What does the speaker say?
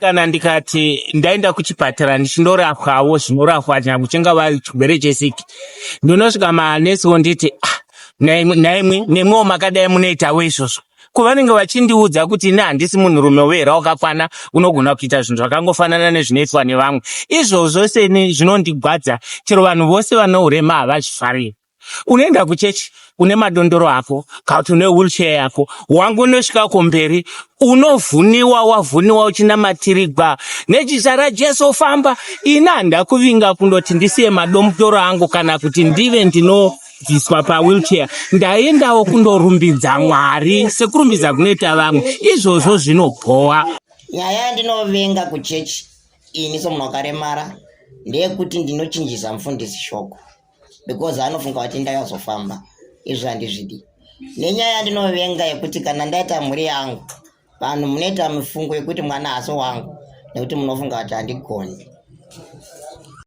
Kana ndikati ndaenda kuchipatara ndichindorapwawo zvinorapwa nyangwe chingava chirwere chesiki, ndinosvika manesi onditi, ah, naimwi nemwiwo makadai munoitawo izvozvo. Ko vanenge vachindiudza kuti ini handisi munhurume wera wakakwana unogona kuita zvinhu zvakangofanana nezvinoitwa nevamwe. Izvozvo seni zvinondigwadza. Chero vanhu vose vane urema havazvifariri. Unoenda kuchechi une madondoro ako kana kuti une wheelchair yako, wangonosvika kumberi unovhuniwa, wavhuniwa uchinamatirigwa nezita raJesu famba. Ini handakuvinga kundoti ndisiye madomutoro angu kana kuti ndive ndinobviswa pawheelchair. Ndaendawo kundorumbidza Mwari sekurumbidza kunoita vamwe. Izvozvo zvinobhowa. Nyaya yandinovenga kuchechi ini somunhu wakaremara ndeyekuti ndinochinjisa mufundisi shoko because anofunga kuti ndakazofamba. Izvo handizvidi. Nenyaya yandinovenga yekuti kana ndaita mhuri yangu, vanhu munoita mifungo yekuti mwana haasi wangu nekuti munofunga kuti handigoni.